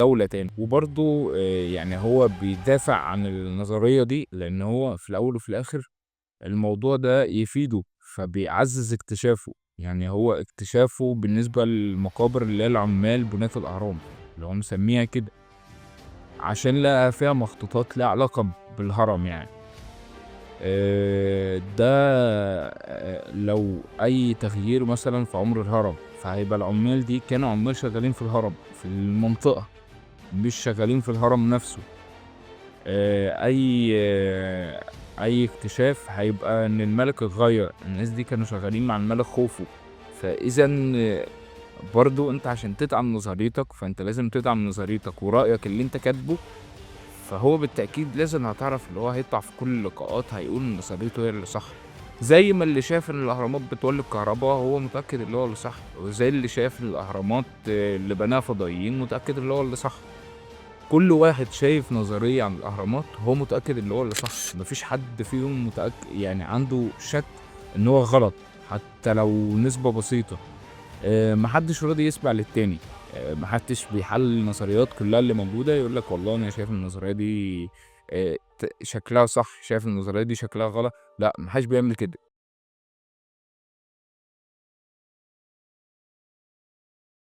دولة تاني. وبرضه يعني هو بيدافع عن النظرية دي لأن هو في الأول وفي الآخر الموضوع ده يفيده، فبيعزز اكتشافه. يعني هو اكتشافه بالنسبة للمقابر اللي هي العمال بناة الأهرام اللي هو مسميها كده، عشان لقى فيها مخطوطات لها علاقة بالهرم يعني. ده لو أي تغيير مثلا في عمر الهرم، فهيبقى العمال دي كانوا عمال شغالين في الهرم في المنطقة، مش شغالين في الهرم نفسه. أي اكتشاف هيبقى إن الملك اتغير، الناس دي كانوا شغالين مع الملك خوفو. فإذا برضو أنت عشان تدعم نظريتك فأنت لازم تدعم نظريتك ورأيك اللي أنت كاتبه، فهو بالتأكيد لازم هتعرف اللي هو هيطلع في كل اللقاءات هيقول إن نظريته هي اللي صح. زي ما اللي شاف إن الأهرامات بتولد كهرباء هو متأكد اللي هو اللي صح، وزي اللي شاف إن الأهرامات اللي بناها فضائيين متأكد اللي هو اللي صح. كل واحد شايف نظرية عن الأهرامات هو متأكد اللي هو اللي صح، مفيش حد فيهم متأكد يعني عنده شك إن هو غلط حتى لو نسبة بسيطة. محدش راضي يسمع للتاني، محدش بيحلل النظريات كلها اللي موجودة يقول لك والله أنا شايف النظرية دي شكلها صح، شايف النظرية دي شكلها غلط. لا، محدش بيعمل كده.